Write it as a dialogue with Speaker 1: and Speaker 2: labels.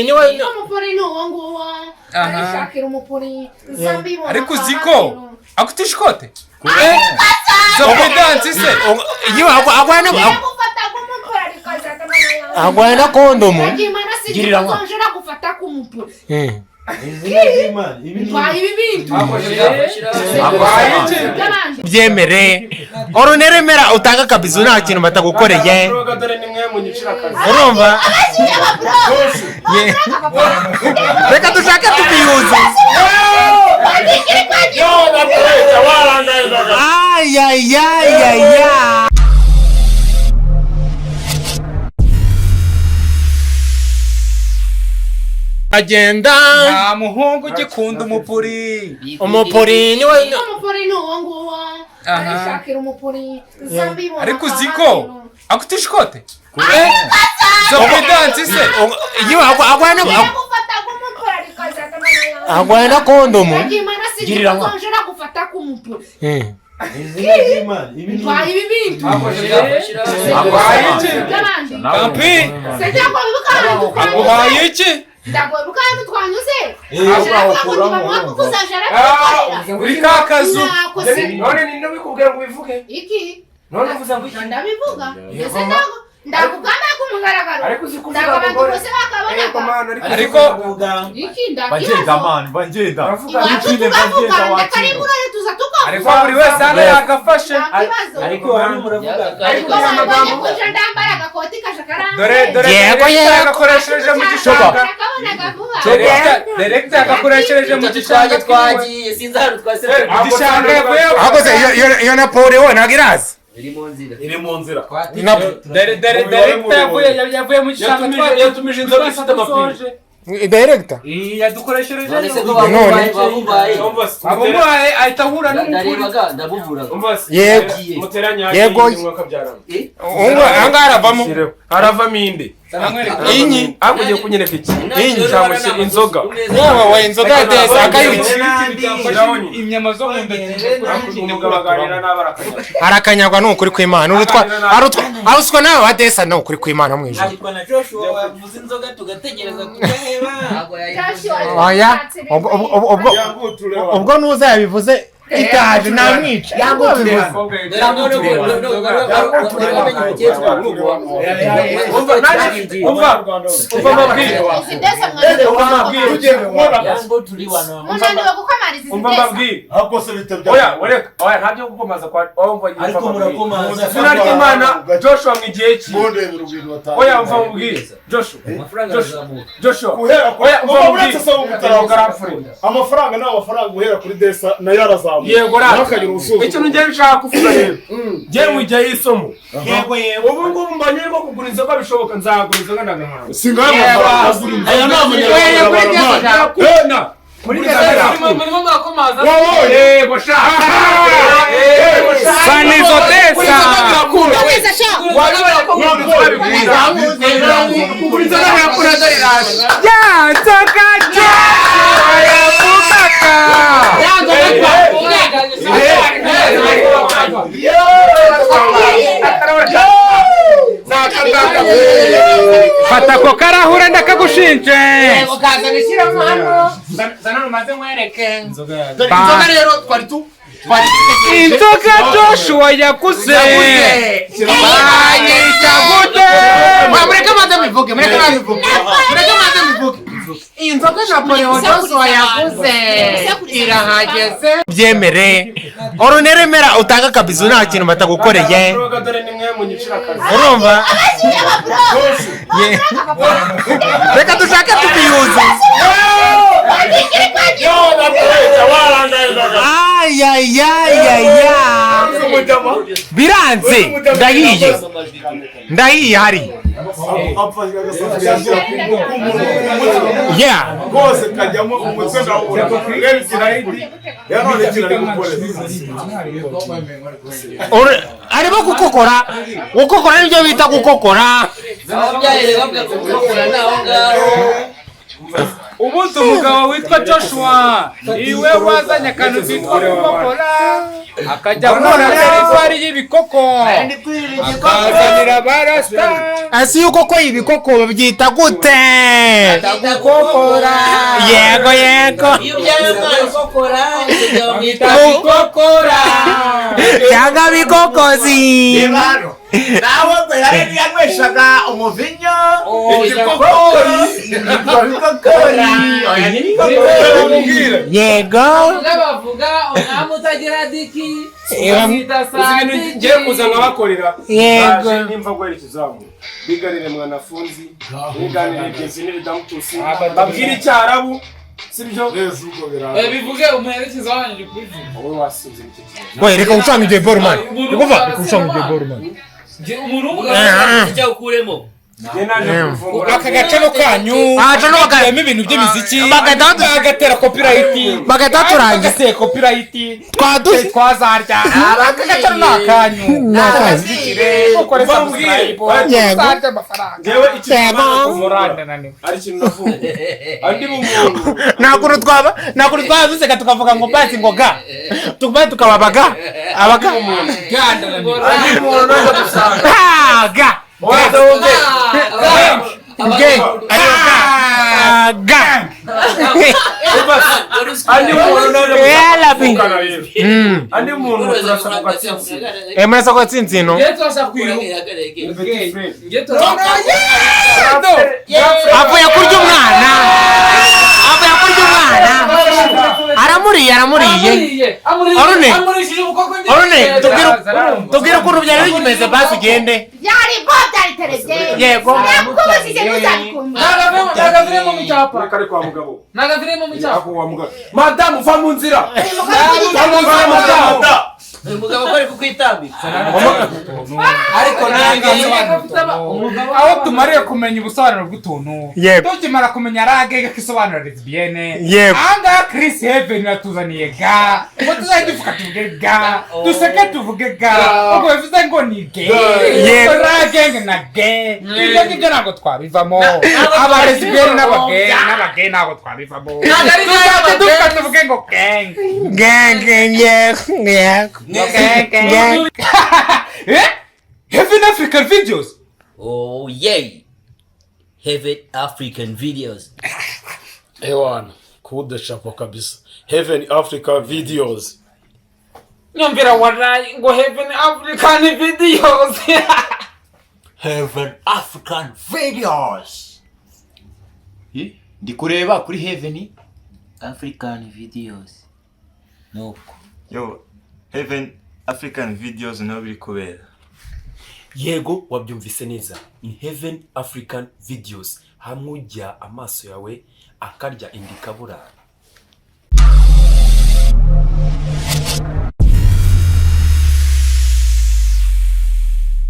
Speaker 1: Niwe
Speaker 2: Umupuri ni uwo nguwo. Arishakira umupuri nzambibona.
Speaker 3: Ariko uzi ko akutishikote zo se
Speaker 1: iyo agwana agwana kondomu.
Speaker 2: Girira nshobora gufata ku mupuri. Ntwaye ibi bintu.
Speaker 1: Byemere orunерemera utanga kabizu nta kintu batagukoreye. Urumva, reka dushake tubiyuze. Ayayayaya, agenda.
Speaker 3: Nta muhungu ugikunda umupuri.
Speaker 1: Umupuri niwe.
Speaker 2: Umupuri ni uwo nguwo. Arishakira umupuri nzambibona.
Speaker 3: Ariko uzi ko akutishikote zo se
Speaker 1: iyo agwana agwana kondomu.
Speaker 2: Girira nshobora gufata ku mupuri. Ntwaye ibi bintu.
Speaker 3: Kampi, aguhaye iki?
Speaker 2: Ndagobuka hano twanyuze.
Speaker 3: Uri ka kazu.
Speaker 4: None ninde wikubwira ngo ubivuge?
Speaker 2: Iki?
Speaker 4: None uvuze ngo iki?
Speaker 2: Ndabivuga. Mbese ndago ndakugamba ku mugaragaro.
Speaker 4: Ariko uzi kuvuga
Speaker 2: Ndago abantu
Speaker 4: mugore.
Speaker 2: bose bakabonaga.
Speaker 3: Ariko
Speaker 2: Iki
Speaker 5: Bagenda
Speaker 2: ndakibazo.
Speaker 5: mani, bagenda.
Speaker 2: Iwacu tukavuga ndakaribura tuza tukavuga.
Speaker 3: Ariko buri wese hano yagafashe.
Speaker 2: Nta kibazo.
Speaker 6: Ariko hano muravuga.
Speaker 2: Ariko babonye kuja ndambara agakoti kaje karambuye.
Speaker 3: Dore dore
Speaker 1: Yego,
Speaker 3: director
Speaker 1: yego.
Speaker 3: yagakoreshereje mu gishanga.
Speaker 2: Nakabonaga vuba.
Speaker 3: Director yagakoreshereje mu gishanga.
Speaker 6: Twagiye, sinzi ahantu twase.
Speaker 3: Mu gishanga yavuye.
Speaker 1: Ahubwo se iyo Napoleon ntabwo iraza?
Speaker 6: Iri mu nzira.
Speaker 5: Iri mu nzira.
Speaker 3: Dore dore director yavuye mu gishanga.
Speaker 4: Yatumije inzoga ifite amapine.
Speaker 1: Director.
Speaker 3: Yadukoreshereje.
Speaker 6: None se ko
Speaker 1: None.
Speaker 6: bamubaye?
Speaker 3: Abamuhaye ahita ahura n'umupuri.
Speaker 6: Ndarebaga ndabuvuraga.
Speaker 1: Yego.
Speaker 4: Muteranya.
Speaker 1: Yego.
Speaker 4: Yego.
Speaker 1: Ahangaha haravamo.
Speaker 4: Haravamo indi.
Speaker 1: Inyi.
Speaker 4: Ariko ugiye kunyereka iki?
Speaker 1: Inyi.
Speaker 4: Cyangwa se inzoga.
Speaker 1: Yewe we, inzoga ya desi akayuki.
Speaker 3: Inyama zo mu nda.
Speaker 4: Umugabo aganira n'abo arakanyagwa.
Speaker 1: Arakanyagwa ni ukuri kw'Imana, urutwa arutwa aruswa nawe wa desa ni ukuri kw'Imana mu ijuru.
Speaker 6: Ariko na Joshua wavuze inzoga tugategereza tugaheba.
Speaker 1: Oya, ubwo nuza yabivuze itaje namwica yabivuze.
Speaker 4: Umva, umva amabwire.
Speaker 2: Izi desa mwananiwe. Munaniwe gukamariza izi
Speaker 4: Umva
Speaker 2: desa.
Speaker 4: amabwire.
Speaker 5: Ahubwo se bita
Speaker 4: Oya, ureka. Oya, ntabyo gukomaza kwa umva.
Speaker 6: Ariko murakomaza.
Speaker 4: Izina ry'Imana Joshua mu gihe cye.
Speaker 5: Mbonde urubintu batanga.
Speaker 4: Oya, umva mubwire. Joshua.
Speaker 6: Amafaranga
Speaker 4: Joshua.
Speaker 6: arazamuka.
Speaker 4: Joshua.
Speaker 5: Guhera ku
Speaker 4: Oya, umva
Speaker 5: Uba
Speaker 4: mubwire.
Speaker 5: uretse se
Speaker 4: Ugaramfure.
Speaker 5: Amafaranga ni amafaranga guhera kuri desa nayo arazamuka.
Speaker 4: Yego rata.
Speaker 5: Ntakagira ubusuzuguzo.
Speaker 4: Ikintu ngiye nshaka kuvuga rero. Ngiye mu gihe y'isomo.
Speaker 6: Yego yego.
Speaker 4: Ubu ngubu mbonye yuko kugura inzoga bishoboka, nzagura inzoga ndagahanga.
Speaker 5: Singaya amafaranga agura inzoga. Aya ni amanyarwanda.
Speaker 4: Ndakunda. Muri
Speaker 3: Murimo murakomaza.
Speaker 5: Wowe.
Speaker 4: Yego sha. Yego sha.
Speaker 3: Sanizo desa.
Speaker 2: Komeza sha.
Speaker 3: Ya nzoga yavugaga. Fata ako karahure ndakagushinje.
Speaker 1: Ukazana ishyiramo hano, zana rumaze nkwereke inzoga rero twari tu twari
Speaker 3: Inzoga Joshua yaguze bayita gute?
Speaker 1: Mureke maze mbivuge, mureke maze mbivuge, mureke maze mbivuge. Inzoga Napoleon Joshua yaguze irahageze. Byemere orunерemera utanga kabizu nta kintu batagukoreye.
Speaker 4: Dore ni mwe munyicira akazi.
Speaker 1: Urumva, reka dushake tubiyuze. Ayayayaya, biranze, ndahiye, ndahiye hari.
Speaker 5: Apfa agasafuriya ku mutwe.
Speaker 1: Yeah.
Speaker 5: Kose kajyamo umutwe ndawubura. Reba ikintu ari kurya. Reba none ikintu ari gukorera.
Speaker 1: Arimo gukokora, gukokora nibyo bita gukokora.
Speaker 6: Aho byahereye bavuga ko gukora ni aho ngaho.
Speaker 3: Ubundi umugabo witwa Joshua niwe wazanye akantu kitwa gukokora. Akajya gukora teritwari y'ibikoko, akazanira barasta.
Speaker 1: Ese iyo ukoko ibikoko babyita gute?
Speaker 3: Gukokora.
Speaker 1: Yego, yego.
Speaker 6: Iyo ubyaye umwana ukokora, icyo gihe bamwita
Speaker 3: bikokora.
Speaker 1: Cyangwa bikokozi.
Speaker 7: Reba nawe ngo yari yanyweshaga umuvinyo.
Speaker 5: Igikokori.
Speaker 7: Ibikokori, oya, ni ibikokori.
Speaker 1: Yego.
Speaker 6: Bavuga umwami utagira diki.
Speaker 1: Yego.
Speaker 4: Uzi ibintu ngiye kuza nkabakorera?
Speaker 1: Yego.
Speaker 4: Naje nimva guhera ikizamu, biganire mwanafunzi, biganire bienvenue damutusi, babwire icyarabu, sibyo?
Speaker 5: Neza ubwo biraza.
Speaker 3: Bivuge, umuherekeza wanyu uri kubivuga.
Speaker 4: Wowe wasinze nicyo kibazo.
Speaker 1: We, reka gucanga ibyo boro, man. Reka gucanga ibyo boro, man.
Speaker 3: Umuntu
Speaker 6: ujya ukuremo.
Speaker 4: Njye naje kuvumbura.
Speaker 3: Aka gacano kanyu
Speaker 1: Agacano
Speaker 3: kagiyemo ibintu by'imiziki,
Speaker 1: Bagahita
Speaker 3: bagatera copyright.
Speaker 1: Bagahita baturangiza.
Speaker 3: Bagatera copyright.
Speaker 1: Twaduze.
Speaker 3: Twazarya. Aka gacano ni akanyu.
Speaker 1: Ni akanyu.
Speaker 3: Ukore
Speaker 4: Mbabwire.
Speaker 3: subscribe.
Speaker 1: Yego.
Speaker 3: Tuzarya amafaranga.
Speaker 4: Njyewe ikintu
Speaker 1: Yego.
Speaker 4: naje kuvumbura
Speaker 3: Murandananiwe.
Speaker 4: ari ikintu navumbuye, andi bumuntu.
Speaker 1: Nta kuntu twaba duseka tukavuga ngo basi ngo ga tuba tukaba ga abaga.
Speaker 3: Gandananiwe.
Speaker 4: Andi muntu naje gusanga.
Speaker 1: Ah, ga.
Speaker 4: Waza wumve.
Speaker 1: Gang. Ariyo ga ga.
Speaker 4: Andi muntu naje
Speaker 1: Yela bi.
Speaker 4: gusanga rero, andi muntu turasaba gatsinzi.
Speaker 1: Eh, murasa ko tsinzino.
Speaker 3: Ngiye turashaka kwiruka.
Speaker 4: Petit frere.
Speaker 3: Ngiye turashaka.
Speaker 1: Avuye kurya umwana, avuye kurya umwana, aramuriye, aramuriye. Arune.
Speaker 3: Amurishije ubukoko.
Speaker 1: Arune, tubwire ukuntu byari bimeze, basi ugende.
Speaker 2: Byari bo, byari terebye.
Speaker 1: Yego.
Speaker 2: Nakubajije, ntuzabikunda.
Speaker 3: Nagaviremo mu cyapa.
Speaker 4: Reka, ari kwa mugabo.
Speaker 3: Nagaviremo mu cyapa.
Speaker 4: Ako wa mugabo, madamu, va mu nzira.
Speaker 2: Uyu mugabo.
Speaker 4: Va mu nzira, madamu.
Speaker 6: Uyu mugabo ko ari kukwitambika.
Speaker 3: Ariko nanjye aho tumariye kumenya ubusobanuro bw'utuntu,
Speaker 1: Yego.
Speaker 3: tukimara kumenya rage kisobanura lesbienne,
Speaker 1: Yego.
Speaker 3: ahangaha Chris Heaven yatuzaniye ga, ngo tuzajye dufuka tuvuge ga, duseke tuvuge ga, ubwo bivuze ngo ni ge.
Speaker 1: Yego.
Speaker 3: Rage na ge, ibyo ngibyo ntabwo twabivamo. Aba lesbienne n'abage n'abage ntabwo twabivamo. Tuzajya dufuka tuvuge ngo gang.
Speaker 1: Gang, yego, yego.
Speaker 3: Gang.
Speaker 1: Gang.
Speaker 3: Eh, Heaven African Videos.
Speaker 6: Oh yeah, Heaven African Videos.
Speaker 5: Ewana, kude chapeau kabisa, Heaven Africa Videos.
Speaker 3: Nyumvira warayi ngo Heaven African Videos.
Speaker 7: Heaven African Videos. Ndi kureba kuri Heaven
Speaker 6: African Videos nuko.
Speaker 8: Yo, Heaven African Videos niho biri kubera.
Speaker 9: Yego, wabyumvise neza, ni Heaven African Videos, hamwe ujya amaso yawe akarya indi kaburara.